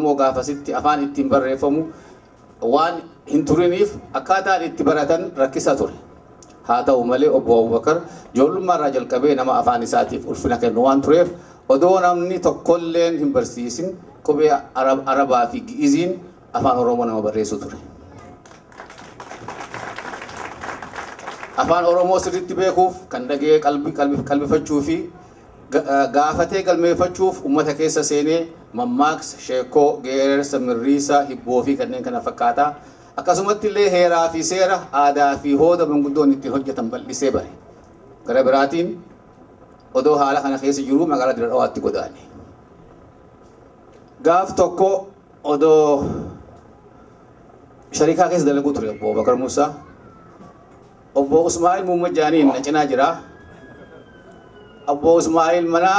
Oromoo gaafasitti afaan ittiin barreeffamu waan hin turiniif akkaataan itti baratan rakkisaa ture. Haa ta'u malee obbo Abubakar ijoollummaa irraa jalqabee nama afaan isaatiif ulfina kennu waan tureef odoo namni tokkolleen hin barsiisin qubee Arabaa fi Gi'iziin afaan Oromoo nama barreessu ture. Afaan Oromoo sirriitti beekuuf kan dhagee qalbifachuu fi gaafatee galmeeffachuuf uummata keessa seenee mammaaksa, sheekoo, geerarsa, mirriisa, hibboo fi kanneen kana fakkaataa akkasumatti illee heeraa fi seera aadaa fi hooda manguddoon ittiin hojjetan bal'isee bare. Gara biraatiin odoo haala kana keessa jiruu magaalaa Dirree Dhawaatti godaane. Gaaf tokko odoo sharikaa keessa dalaguu ture obbo Abubakar Muusaa. Obbo Usmaa'il Muhammad Jaaniin na cinaa jira. Obbo Usmaa'il mana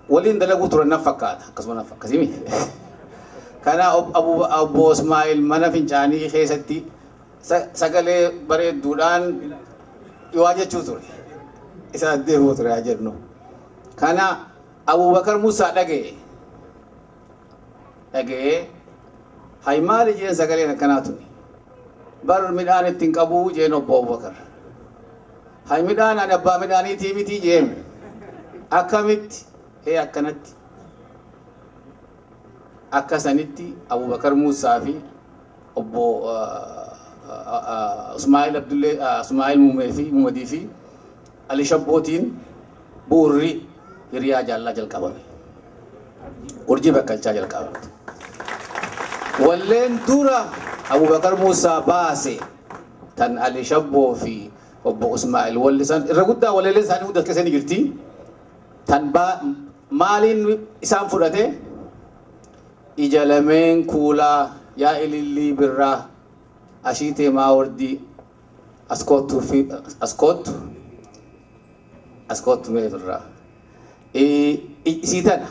waliin dalaguu turan na fakkaata akkasuma na fakkaatimi. Kana obbo Usmaa'il mana fincaanii keessatti sagalee bareedduudhaan waa jechuu ture. Isa addeefuu ture haa jennu. Kana Abubakar Muusaa dhaga'e. Dhaga'ee hay maali jeen sagaleen akkanaa tuni. Bar midhaan ittiin qabuu jeen obbo Abubakar. Hay midhaan ani abbaa midhaaniitii miti jeen. Akkamitti? Hee akkanatti. Akka sanitti Abubakar Muusaa fi obbo Usmaa'il Abdullee Usmaa'il Muumee fi Muumadii fi Ali Shabbootiin bu'urri hiriyaa jaallaa jalqabame. Urjii Bakkalchaa jalqabamte. Walleen dura Abubakar Muusaa baase tan Ali Shabboo fi obbo Usmaa'il wallisan irra guddaa walleeleen isaanii hunda keessa ni jirti. Tan maaliin isaan fudhate? Ija lameen kuulaa yaa ilillii birraa ashiitee maawardii askoottuu fi askoottu askoottu mee birraa. Isii tana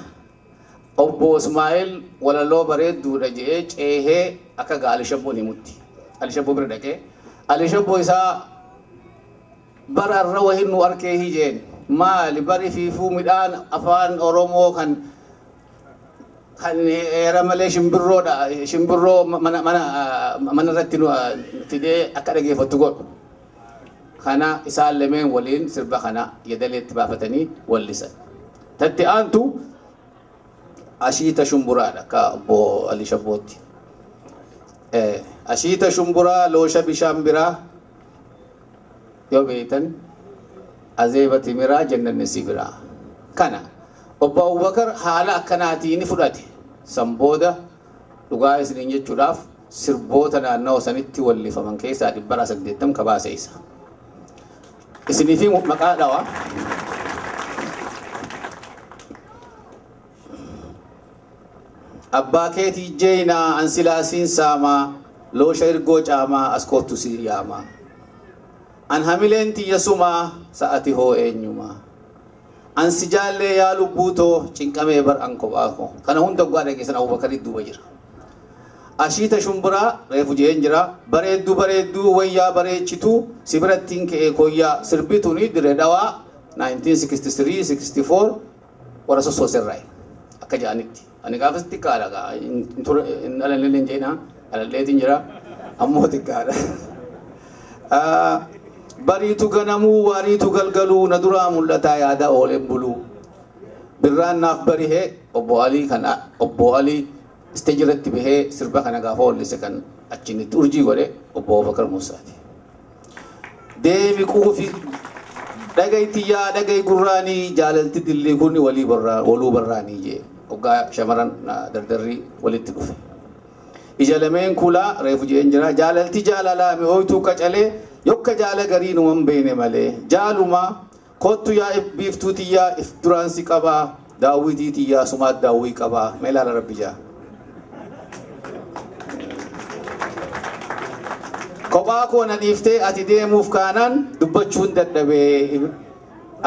obbo Usmaa'il walaloo bareedduudha jedhee ceehee akka gaa Ali Shabboon himutti. Ali Shabboo bira dhaqee Ali Shabboo isaa bara irra wahin nu arkee hijeen maali bari fiifuu midhaan afaan Oromoo kan heera malee shimbirroodha shimbirroo mana mana mana irratti nu fidee akka dhageeffattu godhu. Kana isaan lameen waliin sirba kana yedaleetti baafatanii wallisan. Tatti aantu ashiita shumburaadha akka obbo Ali Shabbootti. Ashiita shumburaa loosha bishaan biraa yoo beektan azeeba timiraa jennanni si biraa. Kana obbo Abubakar haala akkanaatiin ni fudhate. San booda dhugaa isiniin jechuudhaaf sirboota naannoo sanitti wallifaman keessaa 180 ka baase isa. Isinii fi maqaa dhawa. Abbaa keetii jeenaa ansilaasiin saamaa loosha ergoo caamaa as koottu si yaamaa. An hamileen tiyya sumaa sa'ati hoo eenyumaa. An si jaallee yaa lubbuutoo cinqamee bar an kophaa koo. Kana hunda dhugaa dhageessan Abubakar duuba jira. Ashiita shumburaa reefu jeen jira. Bareedduu bareedduu wayyaa bareechituu si birattiin ka'ee koyyaa sirbituuni Dirree Dhawaa 1963-64 warra sossooserraayi akka jedhanitti. Ani gaafas xiqqaadha gaa hin dhalanne hin jeenaa dhalalleetiin jira ammoo xiqqaadha. Bariitu ganamuu waariitu galgaluu na duraa mul'ataa yaada ooleen buluu. Birraan naaf barihee obbo Alii kan obbo Alii isteeji irratti bahee sirba kana gaafa wallise kan achiin itti urjii godhe obbo Abubakar Muusaati. Deemi quufi dhagayi tiyyaa dhagayi gurraanii jaalalti dillii kun walii waluu barraanii jee hoggaa shamaran dardarrii walitti dhufe. Ija lameen kuulaa reefu jeen jira jaalalti jaalalaa mi'ooytuu qacalee yokka jaala garii numan beene malee jaalumaa kottu yaa biiftuu tiyyaa if duraan si qabaa daawwitii tiyyaa sumaat daawwii qabaa mee ilaala rabbi jaa. Kophaa koo na dhiiftee ati deemuuf kaanaan dubbachuun dadhabee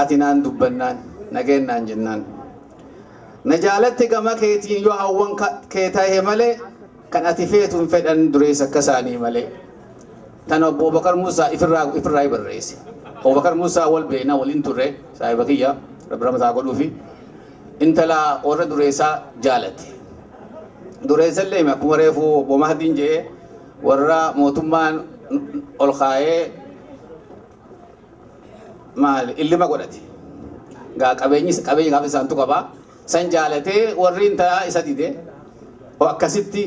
ati naan dubbannaan nageenyaan jennaan. Na jaalatte gama keetiin yoo hawwan kee ta'e malee kan ati feetu hin fedhan dureessa akka isaanii malee. Tan obbo Abubakar Muusaa ifirraa barreesse. Abubakar Muusaa wal beena waliin turre saahiba kiyya rabbi ramataa godhuufi intala warra dureessaa jaalate. Dureessallee akkuma reefuu obbo Mahdiin jedhee warra mootummaan ol kaayee maal illima godhate. Gaa qabeenyis qabeenya gaafa isaantu qaba. San jaalatee warri intalaa isa dide akkasitti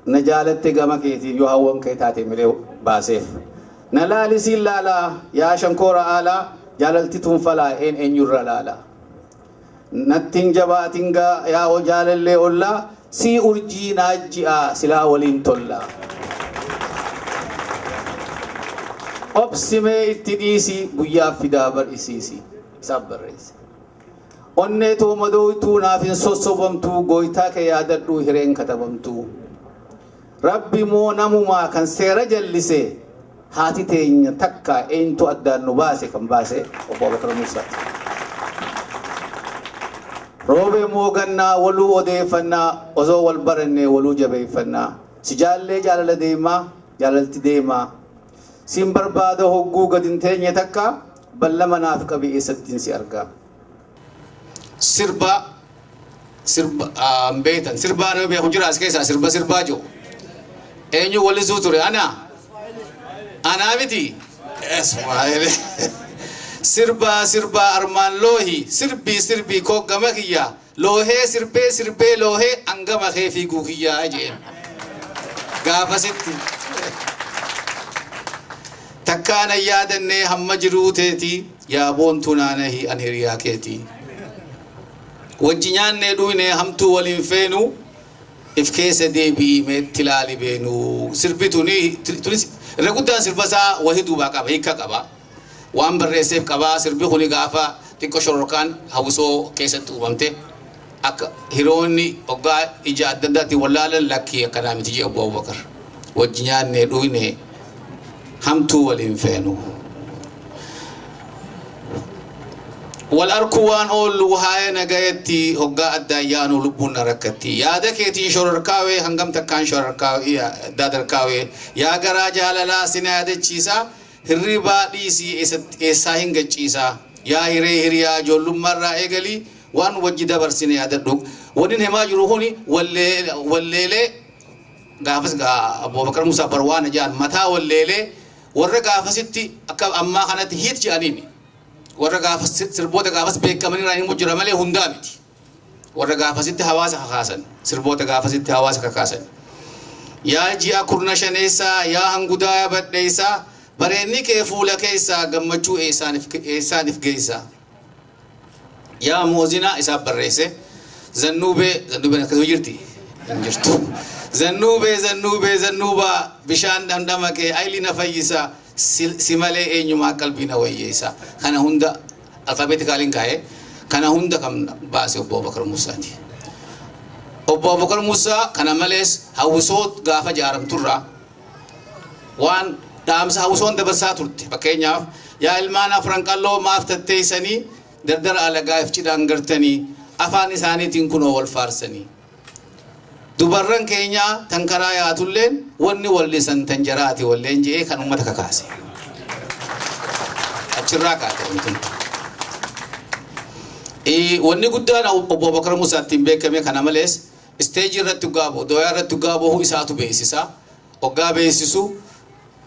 na jaalatte gama keetiin yoo hawwan kee taate malee baaseef. Na laalisiin laalaa yaa shankoora aalaa jaalalti tuunfalaa een eenyurra laalaa. Nattiin jabaatiin gaa yaa jaalallee ollaa sii urjii naajji'aa silaa waliin tollaa. Obsimee itti dhiisii guyyaa fidaa bar'isiisi isaaf barreesse. Onnee tooma dooytuu naaf hin sossobamtuu gooytaa kee yaadadhuu hireen katabamtuu. Rabbi moo namumaa kan seera jallise haati teenya takka eenyutu addaan nu baase kan baase obbo Abubakar Muusaati. Roobee moo gannaa waluu odeeffannaa osoo wal barannee waluu jabeeffannaa. Si jaallee jaalala deemaa jaalalti deemaa. Siin barbaada hogguu gad hin teenye takka ballama naaf qabi eessattiin si argaa. Sirba sirba beektan sirbaa nama beeku jira as keessaa sirba sirbaa jiru. Eenyu wallisuu ture ana? Anaa miti? Ismaa'eel. Sirbaa sirbaa armaan loohi sirbii sirbii koo gama kiyya loohee sirbee sirbee loohee hangama kee fiiguu kiyyaa jeen. Gaafasitti. Takkaan yaadannee hamma jiruu teetii yaa boontuu naanahii an hiriyaa keetii. Wajji nyaannee dhuynee hamtuu waliin feenu if keessa deebi'ii meetti ilaali beenuu. Sirbi tunis irra guddaan sirba isaa wahii duubaa qaba hiika qaba. Waan barreesseef qaba sirbi kuni gaafa xiqqoo shororkaan hawwisoo keessatti uumamte akka hiriyoonni hoggaa ija adda addaatiin wallaalan lakkii akkanaa miti jee obbo Abubakar. Wajji nyaannee dhuynee hamtuu waliin feenu. Wal arkuu waan oollu haaya nagayetti hoggaa addaan yaanu lubbuun na rakkatti. Yaada keetiin shororkaawee hangam takkaan shororkaawee dadarkaawee yaa garaa jaalalaa sina yaadachiisaa hirribaa dhiisii eessaa hin gachiisaa yaa hiree hiriyaa ijoollummaarraa eegalii waan wajji dabarsine yaadadhu. Wanni himaa jiru kuni walleelee gaafas Abubakar Musaa Barwaana jedhan mataa walleelee warra gaafasitti akka ammaa kanatti hiit jedhaniini. Warra gaafas sirboota gaafas beekamanii irraa himu jira malee hundaa miti. Warra gaafasitti hawaasa kakaasan sirboota gaafasitti hawaasa kakaasan. Yaa ji'a kurna shaneessaa yaa hangudaa badheessaa bareenni kee fuula keessaa gammachuu eessaaniif geessaa. Yaa moozinaa isaaf barreesse zannuubee zannuubeen akkasuma jirti hin jirtu. Zannuubee zannuubee zannuubaa bishaan dhandhama kee ayli na fayyisaa. Si malee eenyumaa qalbii na wayyeessa. Kana hunda alfaabeetikaaliin kaa'ee kana hunda kan baase obbo Abubakar Muusaati. Obbo Abubakar Muusaa kana malees hawwisoo gaafa ijaaramturraa waan dhaamsa hawwisoon dabarsaa turte. Fakkeenyaaf yaa ilmaan afran qalloo maaf tatteessanii dardara alagaa if cidhaan gartanii afaan isaaniitiin kunoo wal faarsanii. Dubarran keenyaa tan karaa yaatulleen wanni wallisan tan jaraati walleen je'ee kan uummata kakaase. Achirraa kaate wanti. Wanni guddaan obbo Abubakar Muusaatti beekame kana malees isteejii irratti hoggaa bu'u, dooyaa irratti hoggaa bu'u isaatu beeksisa. Hoggaa beeksisu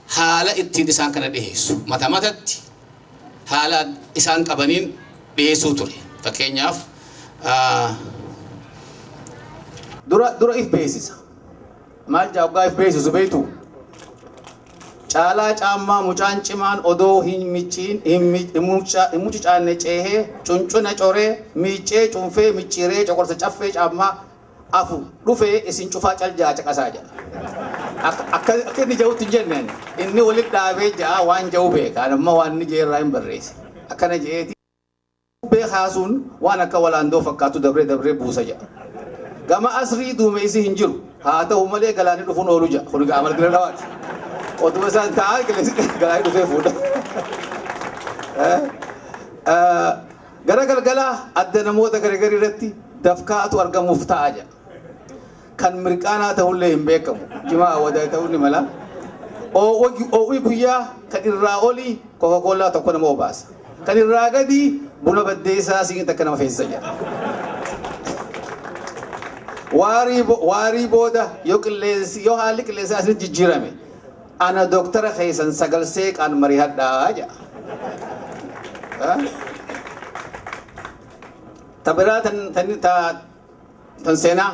haala ittiin isaan kana dhiyeessu. Mata matatti haala isaan qabaniin dhiyeessuu ture. Fakkeenyaaf dura if beeksisa. Maal jaa hoggaa if beeksisu beektu? Caalaa caammaa mucaan cimaan odoo hin micciin hin mucucaanne ceehee cuncuna coree miiccee cunfee micciiree coqorsa caffee caammaa afu dhufee isin cufaa caljaa caqasaa jedha. Akka inni jahutti hin jenneen inni walitti dhaabee ja'a waan jahu beeka amma waan inni jeerraa hin barreesse. Akkana je'eeti bubbee kaasuun waan akka walaandoo fakkaatu dabree dabree buusa jedha. Gama asrii duumessi hin jiru haa ta'u malee galaanni dhufuun oolu jedha. Kun egaa amala dhawaati. Oduma isaan taa'aa galaanni dhufee fuudha. Gara galgalaa adda namoota garagarii irratti dafkaatu argamuuf ta'a jedha. Kan mirqaanaa ta'ullee hin beekamu. Jimaa wadaa ta'uu ni mala. Oo'ii guyyaa kan irraa olii Coca-Cola tokko nama obaasa. Kan irraa gadii buna baddeessaa siin takka nama feesisa jedha. Waarii booda yoo qilleensi yoo haalli qilleensaa asirratti jijjiirame ana dooktara keessan sagal seeqaan mari'adhaa jedha. Ta biraa tan seenaa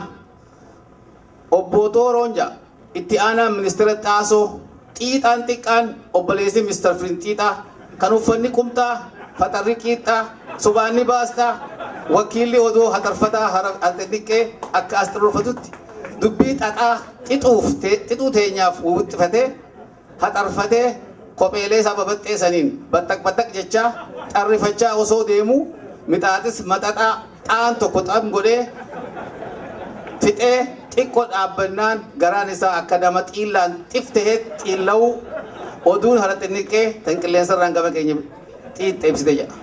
obbo Xooroon jedha itti aanaa ministeera Xaasoo xiixaan xiqqaan obboleessi Mr. Firinxiixaa kan uffanni qumxaa faxarri qiixxaa subaanni baastaa wakiilli odoo haxarfataa xixiqqee akka as xirrufatutti dubbii xaxaa xixuu teenyaaf wuxxifatee haxarfatee kopheelee isaa babaxxee saniin battaq battaq jechaa xarrifachaa osoo deemu mixaaxis maxaxaa xaan tokko xam godhee fixee xiqqoo dhaabbannaan garaan isaa akka nama xiillaan xiftahee xiilla'uu oduun hara xinniqqee tan qilleensarraan gama keenya xiixxee ibsite jedha.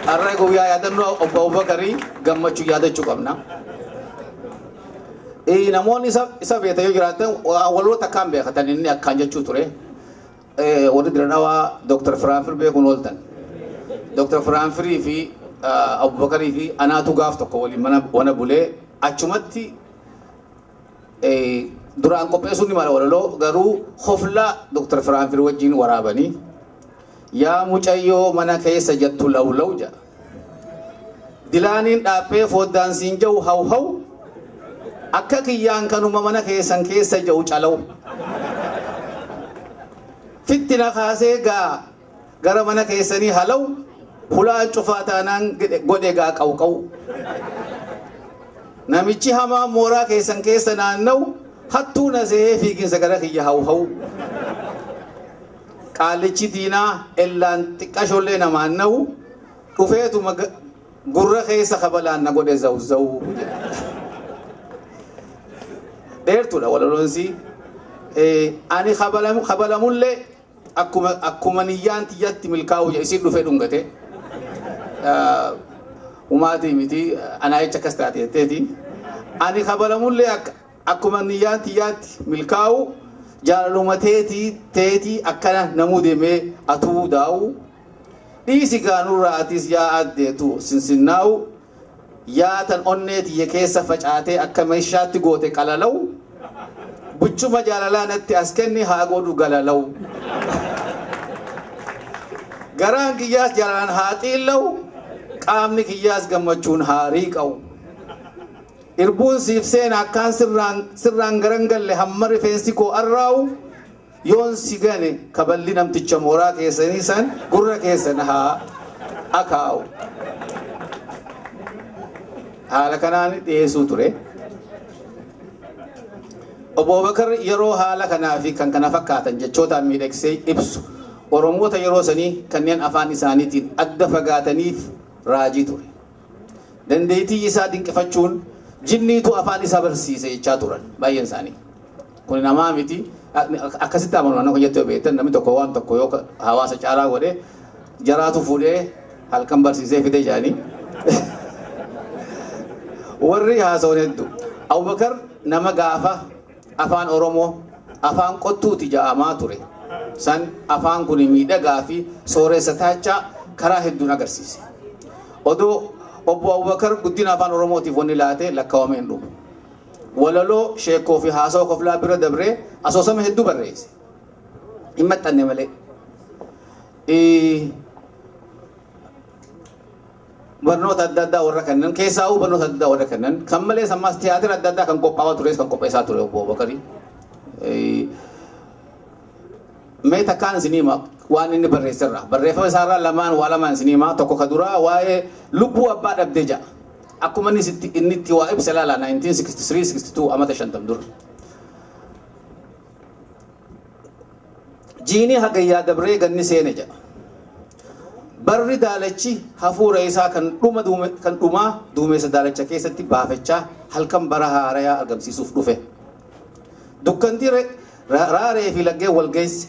Har'a guyyaa yaadannoo obbo Abubakarii gammachuu yaadachuu qabna. Namoonni isa beektan yoo jiraatan walloota akkaan beekatan inni akkaan jechuu ture. Warri Diradawaa Dr. Firaanfir beekuun ooltan. Dr. Firaanfirii fi Abubakarii fi anaatu gaaf tokko waliin mana bulee achumatti duraan qopheessuun ni mala walaloo garuu hoflaa Dr. Firaanfir wajjin waraabanii yaa mucayyoo mana keessa jettu lawlaw jedha. Dilaaniin dhaabbee foddaan siin jahu haw haw akka kiyyaan kanuma mana keessan keessa jahu calaw. Fittina kaasee gaa gara mana keessanii halaw hulaan cufaa taanaan godhe gaa qawqaw. Namichi hamaa mooraa keessan keessa naanna'u hattuu na se'ee fiiginsa gara kiyya haw haw. Qaalichi diinaa ellaan xiqqashoollee namaan na'u dhufeetuma gurra keessa kabalaan na godhe zaw zaw. Dheertuudha walaloonsi. Ani kabalamullee akkuma niyyaan tiyyatti milkaa'u isin dhufee dhungate. Umaatii miti anaa jecha akkas taate jetteeti. Ani kabalamullee akkuma niyyaan tiyyaatti milkaa'u jaalaluma teetii akkana namuu deemee atuu daa'u. Dhiisi gaanurraa atis yaa addeetu sinsinnaa'u. Yaa tan onnee tiyya keessa facaatee akka meeshaatti goote qalalawu. Buchuma jaalalaa natti as kenni haa godhu galalawu. Garaan kiyyaas jaalalaan haa xiillawu. Qaamni kiyyaas gammachuun haa riiqawu. Irbuun siif seena akkaan sirraan garangalle hamma rifeensi koo arraa'u yoon si gane kaballi namticha mooraa keessanii san gurra keessan haa akaa'u. Haala kanaan dhiyeessuu ture. Obbo Abubakar yeroo haala kanaa fi kan kana fakkaatan jechootaan miidhagsee ibsu Oromoota yeroo sanii kanneen afaan isaaniitiin adda fagaataniif raajii ture. Dandeettii isaa dinqifachuun jinniitu afaan isaa barsiise jechaa turan baay'een isaanii. Kun namaa miti akkasitti amanu nama jettee beektan namni tokko waan tokko yoo hawaasa caalaa godhe jaraatu fuudhee halkan barsiisee fide jedhanii. Warri haasawwan hedduu. Abubakar nama gaafa afaan Oromoo afaan qottuuti ja'amaa ture. San afaan kun miidhagaa fi sooressa taachaa karaa hedduun agarsiise. Odoo obbo Abubakar guddina afaan Oromootiif wanni laate lakkaawamee hin dhumu. Walaloo sheekoo fi haasawa koflaa bira dabree asoosama hedduu barreesse. Hin maxxanne malee. Barnoota adda addaa warra kennan keessaa'uu barnoota adda addaa warra kennan kan malees ammas tiyaatira adda addaa kan qophaa'aa tures kan qopheessaa ture obbo Abubakari. Mee takkaan isinii hima waan inni barreesserra. Barreeffama isaarraa lamaan waa lamaan isinii hima tokko ka duraa waa'ee lubbuu abbaa dhabdee ja'a. Akkuma inni itti waa ibsa ilaala 1963-62 amata 50 dura. Jiinii hagayyaa dabree ganni seene jedha. Barri daalachi hafuura isaa kan dhumaa duumessa daalacha keessatti baafachaa halkan bara haarayaa argamsiisuuf dhufe. Dukkantii raaree fi laggeen wal geesse.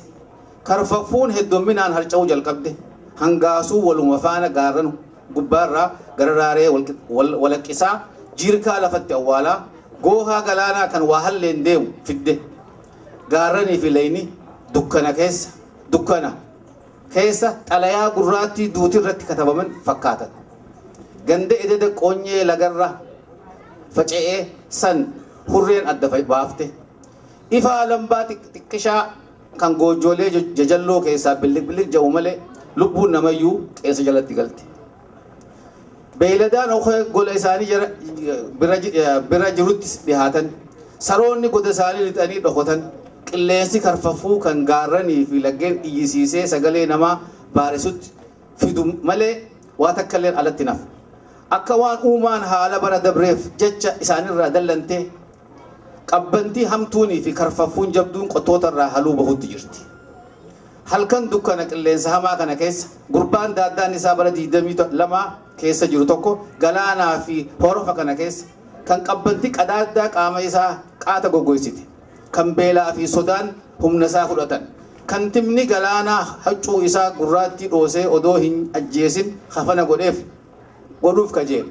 Karfaffuun hedduminaan harca'uu jalqabde. Hangaasuu waluma faana gaarran gubbaarraa gara raaree walaqqisaa jiirkaa lafatti awwaalaa goohaa galaanaa kan waa halleen deemu fidde. Gaarranii fi layni dukkana keessa xalayaa gurraattii duutii irratti katabaman fakkaatan. Ganda ededa qoonyee lagarra faca'ee san hurreen adda baafte. Ifaa lambaa xiqqishaa kan goojjoolee jajalloo keessaa billiq billiq jedhu malee lubbuun namayyuu qeensa jalatti galte. Beeyladaan okkee gola isaanii bira jirutti dhihaatan. Saroonni goda isaanii lixanii dhokotan. Qilleensi karfafuu kan gaarranii fi laggeen iyyisiisee sagalee namaa baarisutti fidu malee waa takka illee alatti nafu. Akka waan uumaan haala bara dabreef jecha isaanirraa dallantee qabbantii hamtuunii fi karfaffuun jabduun qottoota irraa haluu bahutti jirti. Halkan dukkana qilleensa hamaa kana keessa gurbaan daaddaan isaa bara 22 keessa jiru tokko galaanaa fi horofa kana keessa kan qabbantii qadaaddaa qaama isaa qaata goggoysite, kan beelaa fi sodaan humna isaa fudhatan, kan timni galaanaa haccuu isaa gurraatti dhoosee odoo hin ajjeesin hafana godhuuf kajeele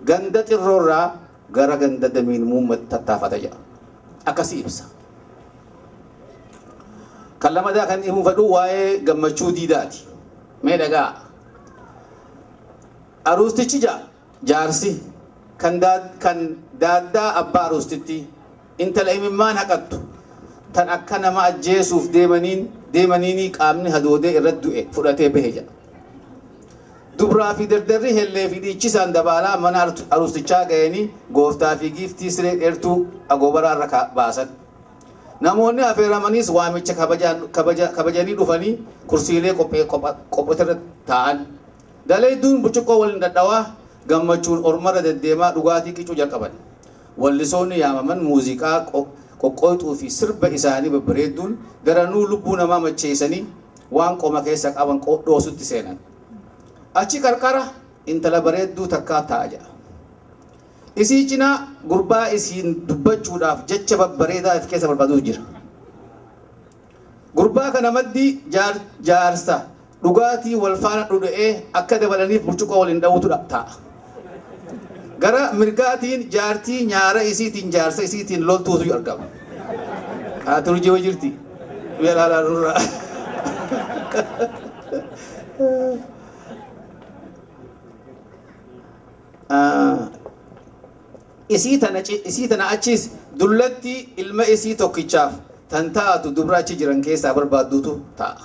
ganda xirroorraa gara ganda damiin muummatti tattaafata jedha. Akkasii ibsa. Kan lamadaa kan himuu fedhu waa'ee gammachuu diidaati. Mee dhagaa. Aruustichi jaarsi kan daaddaa abbaa aruustitti intala imimmaan haqattu tan akka nama ajjeesuuf deemaniini qaamni hadoodee irratti du'e fudhatee bahe jedha. Dubraa fi dardarri hellee fi dhiichisaan dabaalaa mana aruustichaa ga'anii gooftaa fi giiftii siree dheertuu agoobaraa irra baasan. Namoonni affeeramaniis waamicha kabajanii dhufanii kursiilee qophoota taa'an. Daleedduun burcuqqoo waliin dhadhawaa gammachuun ormarra deddeemaa dhugaatii qicuu jalqaban. Wallisoonni yaamaman muuziqaa qoqqooxuu fi sirba isaanii babbareedduun daranuu lubbuu namaa macheessanii waan qoma keessa qaban dhoosutti seenan. Achi qarqara intala bareedduu takkaa taa'a jedha. Isii cinaa gurbaa isiin dubbachuudhaaf jecha babbareedaa of keessa barbaadutu jira. Gurbaa kana maddii jaarsa dhugaatii wal faana dhudha'ee akka dabalaniif burcuqqoo waliin dha'uutu taa'a. Gara mirgaatiin jaartii nyaara isiitiin jaarsa isiitiin loltuutu argama. Haati urjii wayii jirti. Guyyaa nurraa. Isii tana achis dullatti ilma isii tokkichaaf tan taatu dubra achi jiran keessaa barbaadduutu ta'a.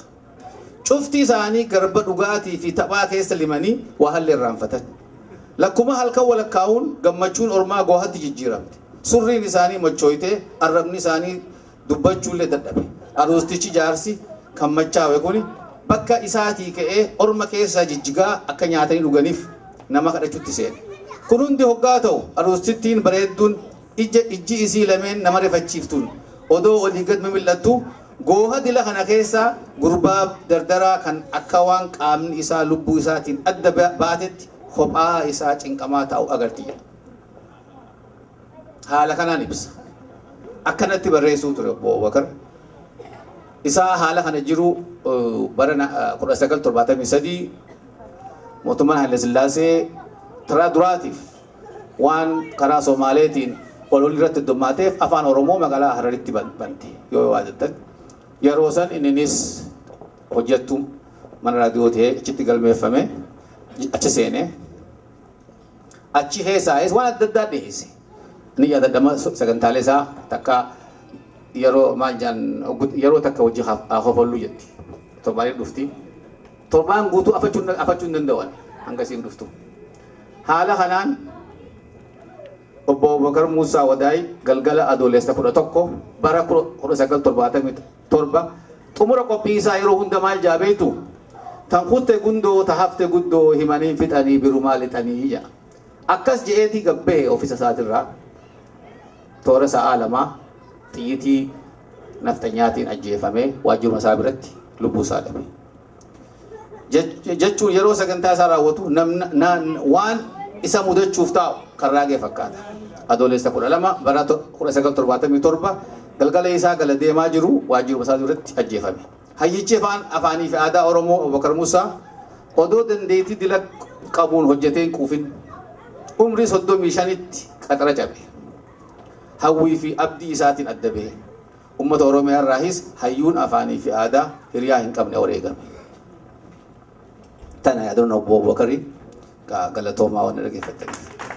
Cufti isaanii garba dhugaatii fi taphaa keessa limanii waa halli irraanfatan. Lakkuma halkan walakkaa'uun gammachuun ormaa goohatti jijjiiramte. Surriin isaanii machooytee arrabni isaanii dubbachuullee dadhabe. Aruustichi jaarsi kan machaawe kuni bakka isaatii ka'ee orma keessaa jijjigaa akka nyaatanii dhuganiif nama kadhachuutti seene. Kun hundi hoggaa ta'u aruustittiin bareedduun ijji isii lameen nama rifachiiftuun odoo olii gad mimil'attu gooha dila kana keessaa gurbaa dardaraa kan akka waan qaamni isaa lubbuu isaatiin adda baatetti kophaa isaa cinqamaa taa'u agarti jedha. Haala kanaan ibsa. Akkanatti barreessuu ture obbo Abubakar. Isaa haala kana jiru bara 1973 mootummaan Haile Sillaasee taraa duraatiif waan karaa Somaaleetiin ol irratti heddummateef afaan Oromoo magaalaa Hararitti bante yoo yaadattan. Yeroo san inninis hojjettu mana raadiyoo ta'ee achitti galmeeffame achi seenee achi keessaayis waan adda addaa dhiyeesse. Ni yaadadhama sagantaalee isaa takka yeroo maal jedhan yeroo takka hojii hafallu jetti. Torbaanii dhufti. Torbaan guutuu afachuu hin danda'an hanga isiin dhuftu. Haala kanaan obbo Abubakar Muusaa Wadaay galgala adoolessa 11 bara 1977 xumura qophii isaa yeroo hunda maal jaabeetu tan kutte gundoo ta hafte guddoo himanii fixanii birumaa lixanii jedha. Akkas je'eetii gabbee ofiisa isaatirraa toora sa'aa 2 xiyyitii nafxanyaatiin ajjeefamee waajjiruma isaa biratti lubbuu isaa dhabe. Jechuun yeroo sagantaa isaa raawwatu waan isa mudachuuf taa'u kan raagee fakkaata. Adoolessa 12 bara 1977 galgala isaa gala deemaa jiru waajjiruma isaa duratti ajjeefame. Hayyichi afaanii fi aadaa Oromoo Abubakar Muusaa odoo dandeettii dila qabuun hojjetee hin quufin umrii 35tti qaxara cabe. Hawwii fi abdii isaatiin adda bahe. Uummata Oromiyaa irraahis hayyuun afaanii fi aadaa hiriyaa hin qabne wareegame. Tana yaadannoon obbo Abubakarii Galatoomaa waan dhaggeeffattaniif.